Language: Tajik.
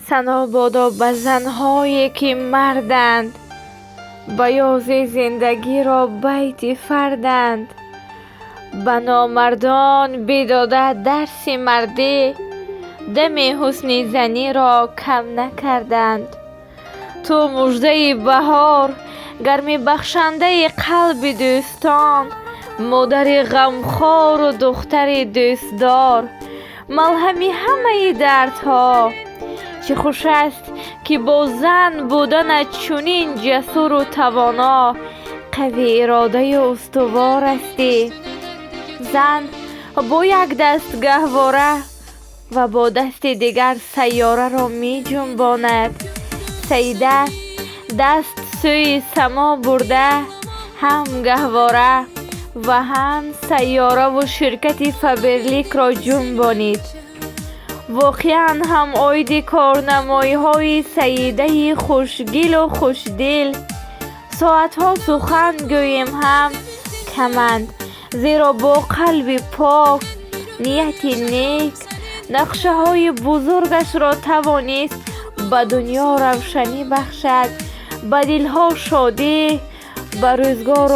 Сано бодо ба занҳое, ки марданд, баёзи зиндагиро байти фарданд, ба номардон бидода дарси мардӣ, дами ҳусни заниро кам накарданд. Ту муждаи баҳор, гармибахшандаи қалби дӯстон, модари ғамхору духтари дӯстдор, малҳами ҳамаи дардҳо. Чӣ хуш аст, ки бо зан буданат чунин ҷасуру тавоно, қавииродаю устувор ҳастӣ. Зан бо як даст гаҳвора ва бо дасти дигар сайёраро меҷунбонад. Саида даст сӯи само бурда, ҳам гаҳвора ва ҳам сайёраву ширкати Фаберликро ҷунбонид. Воқеан ҳам, оиди корнамоиҳои Саидаи хушгилу хушдил соатҳо сухан гӯем ҳам каманд, зеро бо қалби пок, нияти нек нақшаҳои бузургашро тавонист ба дунё равшанӣ бахшад, ба дилҳо шодӣ, ба рӯзгор.